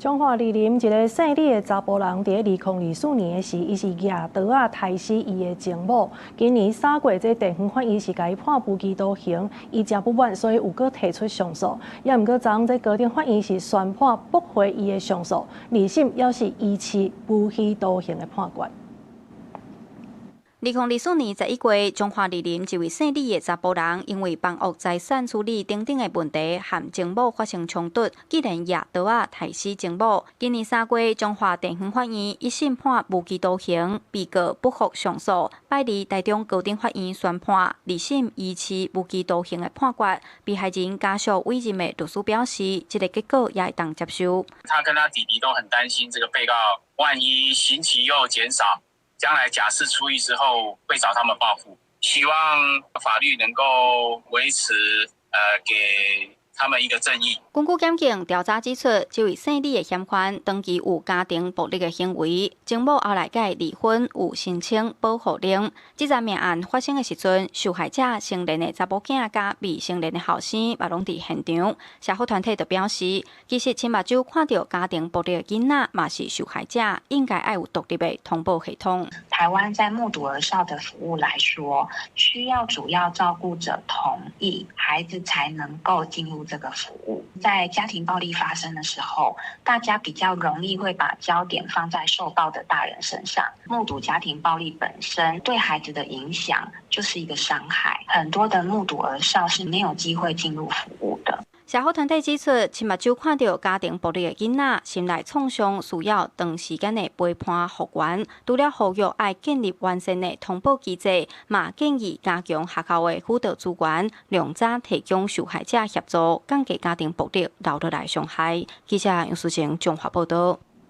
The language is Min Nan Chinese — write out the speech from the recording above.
彰化二林一个姓李的查埔人，佇2024年的時，伊是舉刀仔刣死伊的情某。今年3月，這地方法院是共伊判無期徒刑，伊誠不滿，所以有閣提出上訴。也毋過昨昏這高等法院是宣判駁回伊的上訴，二審猶是維持無期徒刑的判決。2024年11月，彰化二林一位姓李的查埔人，因為房屋財產處理等等的問題，和情某發生衝突，竟然舉刀仔刣死情某。今年三月，彰化地方法院一審判無期徒刑，被告不服上訴，拜二台中高等法院宣判二審維持無期徒刑的判決。被害人家屬委任的律師表示，這個結果也會當接受。他跟他弟弟都很擔心，這個被告萬一刑期又減少，將來假釋出獄之後會找他們報復，希望法律能夠維持，給他們一個正義。根據檢警調查指出，這位姓李的嫌犯長期有家庭暴力的行為，情某後來共伊離婚，有申請保護令。這樁命案發生的時陣，受害者成年的查某囝佮未成年的後生嘛攏佇現場。社福團體就表示，其實親目睭看著家庭暴力的囡仔嘛是受害者，應該愛有獨立的通報系統。台灣在目睹兒少的服務來說，需要主要照顧者同意，孩子才能夠進入這個服務。在家庭暴力發生的時候，大家比較容易會把焦點放在受暴的大人身上。目睹家庭暴力本身對孩子的影響就是一個傷害，很多的目睹兒少是沒有機會進入服務的。社福團體指出，親目睭看著家庭暴力的囡仔，心內創傷需要長時間的陪伴復原。除了呼籲愛建立完善的通報機制，嘛建議加強學校的輔導資源，量早提供受害者協助，降低家庭暴力留落來傷害。記者楊淑晴綜合報導。